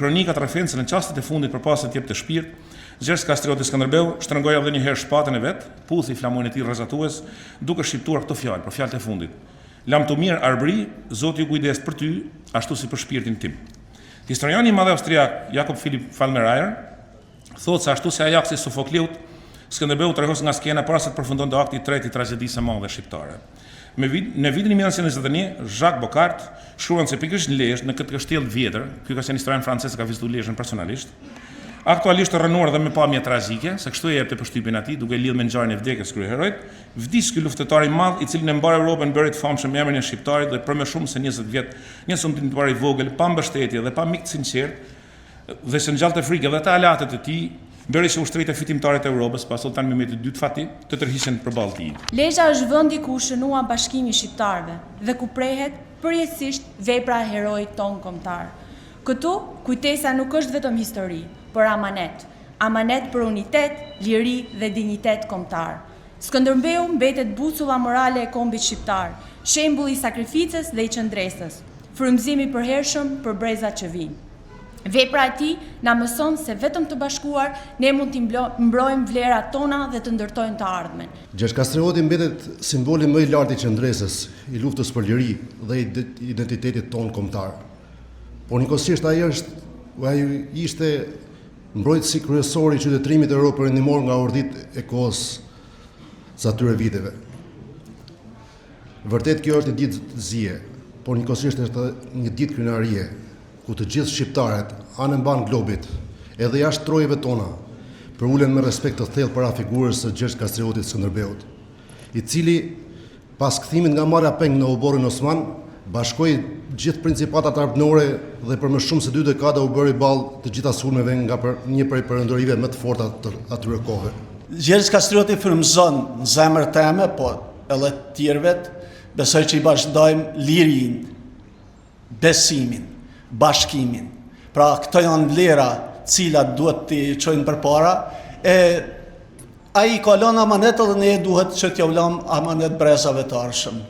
Kronikat rrëfejnë se në çastet e fundit përpara se të jepte shpirt, Gjergj Kastrioti Skënderbeu shtrëngoi edhe një herë shpatën e vet, puthi flamurin e tij rrezatues, duke shqiptuar këto fjalë, pra fjalët e fundit, Lamtumirë Arbëri, Zoti u kujdest për ty, ashtu si për shpirtin tim. Historiani i madh austriak Jakob Philipp Fallmerayer thotë se ashtu si Ajaksi i Sofokleut, Skënderbeu u tërhoq nga skena para se të përfundonte akti i tretë i tragjedisë së madhe shqiptare. Me vit, në vitin 1921, Jacques Bocart shkruan se pikërisht në Lezhë, në këtë kështjellë të vjetër, ky ka qenë historian francez e ka vizituar Lezhën personalisht, aktualisht të rrënuar dhe me pamje tragjike, se kështu e jepte përshtypjen atij, duke e lidhur me ngjarjen e vdekjes së kryeheroit, vdiq ky luftëtar i madh, i cili në mbarë Europën bëri të famshëm emrin e shqiptarit dhe për më shumë se 20 vjet, një sundimtar i vogël, pa mbështetje dhe pa mik të sinqertë, dhe që ngjallte frikë edhe te aleatët e tij, bëri që ushtritë e fitimtarit të Europës, pra Sulltan Mehmetit të Dytë Fatih, të tërhiqen përballë tij. Lezha është vendi ku u shënua bashkimi i shqiptarëve dhe ku prehet përjetësisht vepra e heroit tonë kombëtar. Këtu, kujtesa nuk është vetëm histori, por amanet. Amanet për unitet, liri dhe dinjitet kombëtar. Skënderbeu mbetet busulla morale e kombit shqiptar, shembulli i sakrificës dhe i qëndresës, frymëzim i përhershëm për brezat që vijnë. Vepra e tij na mëson se vetëm të bashkuar ne mund t'i mbrojmë vlerat tona dhe të ndërtojmë të ardhmen. Gjergj Kastrioti mbetet simboli më i lartë i qëndresës, i luftës për liri dhe i identitetit tonë kombëtar. Por njëkohësisht ai është, ai ishte mbrojtësi kryesor i qytetërimit europerëndimor nga hordhitë e kohës së atyre viteve. Vërtet kjo është një ditë zie, por njëkohësisht është një ditë krenarie, ku të gjithë shqiptarët, anembanë globit, edhe jashtë trojeve tona, përulen me respekt të thellë para figurës së Gjergj Kastriotit Skënderbeut, i cili Pas kthimit nga marrja peng në oborrin osman, bashkoi gjithë principatat arbnore dhe për më shumë se dy dekada u bëri ballë të gjitha sulmeve nga për një prej perandorive më të forta të atyre kohëve. Gjergj Kastrioti frymëzon në zemër teme, po edhe të tjerëve, besoj që i bashkëndajmë lirinë, besimin, bashkimin. Pra këto janë vlera të cilat duhet t'i çojmë përpara e ai ka lënë amanet edhe ne duhet që t'jau lëmë amanet brezave të ardhshëm.